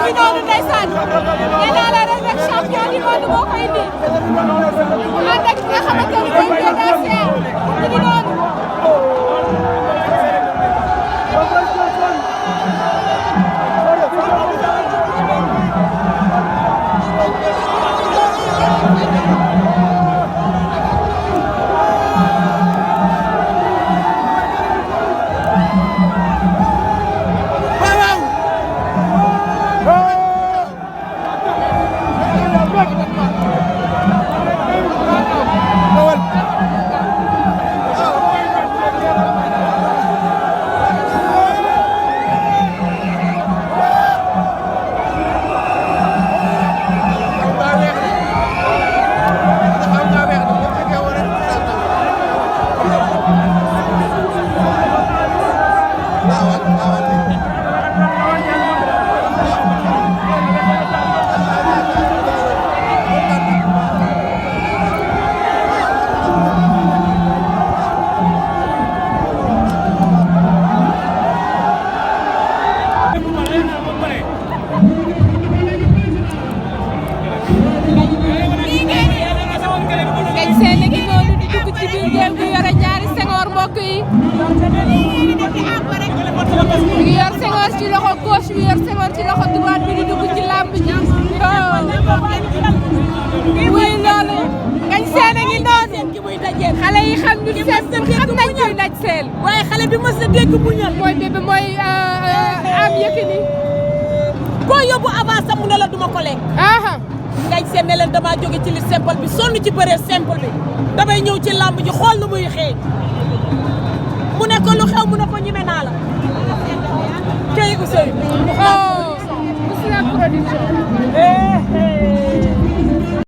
ngi noonu ndeysaan nee naa la rek champion du monde moo koy indi ànd ak ki nga xamante ni mooy Bécaye ñu ngi noonu mi yor Senghor ci loxo gauche bi yor Senghor ci loxo droite bi di dugg ci làmb ji muy loolu ngañ seen a ngi noonu xale yi xam ñu xam nañ ñuy daj seel waaye xale bi mës a dégg bu ñal mooy bébé mooy am Yékini koo yóbbu avance mu ne la duma ko lekk ngañ seen ne leen dama jóge ci li simple bi sonn ci bëree simple bi damay ñëw ci làmb ji xool lu muy xeeñ mu ne ko lu xew mu ne ko ñime naa la kay Ousseynou Ousseyn production